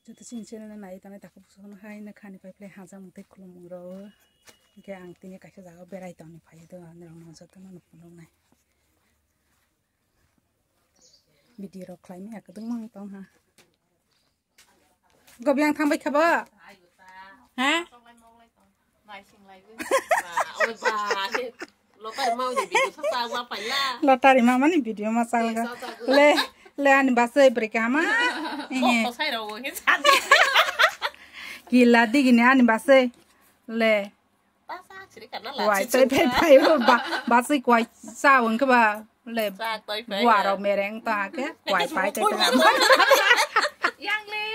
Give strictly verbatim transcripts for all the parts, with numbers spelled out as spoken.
Joto chini channel no nai tongnai takhuk bukhuk no hai no khani pai phlai hajak mung tei khulumung rw. Hwnkhe ang tini kaisa jaga o berai tongni phai do, norok no joto no phunuknai. Video rok khlai maya kwdwkma wng tong ha. Gobyang thang bai kha bo? Ha? Lottery ma mani video ma chal ga. Le, le ani basai bwrwi kaham ma. Ehe. Kila digini ani basai. Le. Kwai toi phai phai bo ba, basai kwai sa wng khe ba. Le. Gua rok mereng ta ke kwai pai te ta. Yang le.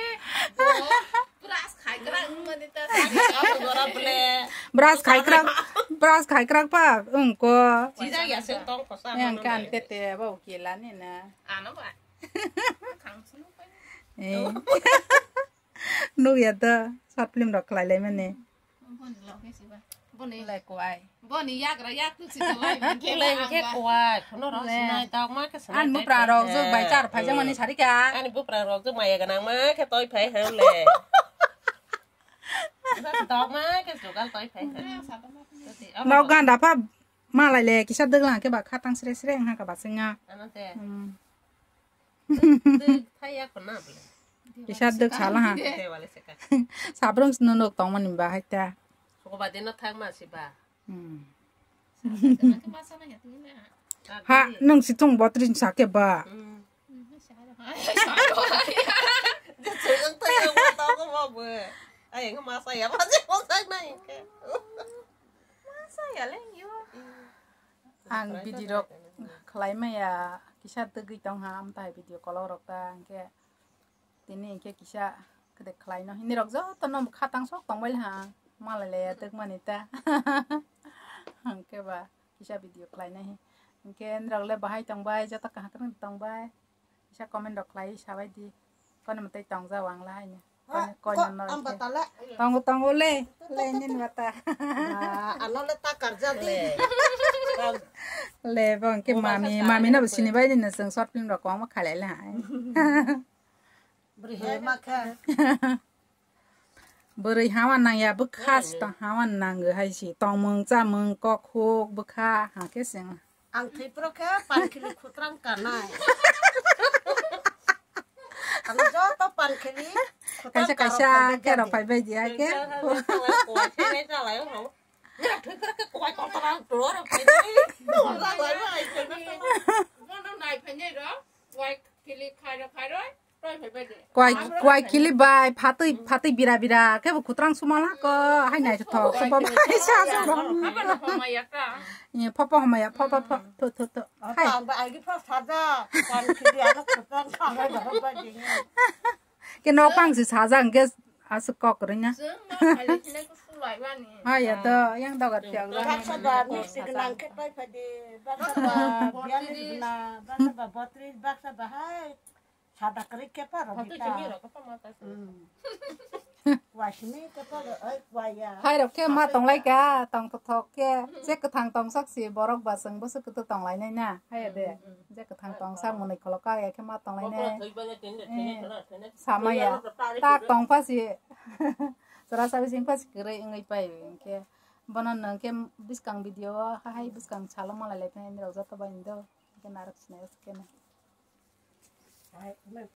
Brush khai krak wng mani ta. Brush khai krak, brush khai krak pa wng ko. Yang kan te te bo kila ni na. Ano ba. Khang sunu pa. Eh. Nukya to short film rok khlai lai mani. Boni lok he siba. Boni le kwai. Boni yagra yak tu si kwai. Boni khe kwai, khono rok sinai, tokma khe sinai. Ani bupra rok jok bai char phai jang mani sari ka. Ani bupra rok jok maya ganang ma khe toi phai ha le. Tokma khe jogal toi phai ha. Nok ganda pha malai le kisa dwglang khe ba khatang sre sre wngkha ba singa. Ano te. Hmm. Dwk thai ya khona bole. Kisa dwk sala ha. Te wale se ka. Sabrung sino nok tong mani ba hai ta. Soko ba dino thang ma si ba. Hmm. Ha, nung si tung botri sa ke ba. Hmm. Jechung ang thai ang ma tong ko ba bo. Ai ang ma sa ya ba je ko sa na ke. Ma sa ya le yo. Ang video rok khlai maya kisa dwgwi tong ha, amtai video kolok rok ta hwnkhe tini hwnkhe kisa kwdek khlai no hini rok joto no khatang sok tong bai ha, malai le dwk mani ta hwnkhe ba kisa video khlai nai hwnkhe nrok le bahai tong bai joto kaham kwrwng tong bai. Kisa comment rok khlai sabai di. Kono mwtai tong ja wang la haino. Kono, kono no ang bata le. Tongo, tongo le. Le nin bata. Ano le ta karja di. Le bong ke mami, mami na sini bai ni na song short film rok kwbangma khalai la hai. Bri he ma khe. Bwrwi hawan nangya bwkha si tong hawan nango hai si tongmung chamung kok huk bwkha hake seng. Ang thwi pro khe pankhili khutrang kanai. Ang joto pankhili khutrang kaisa kaisa khe rok phai bai di ake. Kwai, kwai kili bai, phatwi, phatwi bira bira, khe bo khutrang suma la ko, hai nai thok, khe bo bai sa sa bo. Phopo hamaya, phopo, pho, tho, tho, tho. Hai. Khe nok pang si sajak, hwnkhe aswk kok rwna. Hai ya to, yang dogar tiak rwna. Baksa ba misti gwnang khe pai phai di, baksa ba bialis gwnang, baksa ba botris, baksa ba hai. Sada kwrwi khe pa rw di ta. Kwasni khe pa rw, oi, kwaya. Hai rok khe ma tong lai ka, tong thok khe, je kwthang tong sak si borok ba chwng bwswk kwtw tong lai nai na, hai de. Je kwthang tong sak mwnwi kholo ka ya khe ma tong lai nai. Sama ya, ta tong pha si, chwra sa bising pha si kwrwi wngwi pai hwnkhe, bono nang khe bwskang video o, hai bwskang salo malai lai phai nai rok joto bai do, hwnkhe narwk sinai khe na.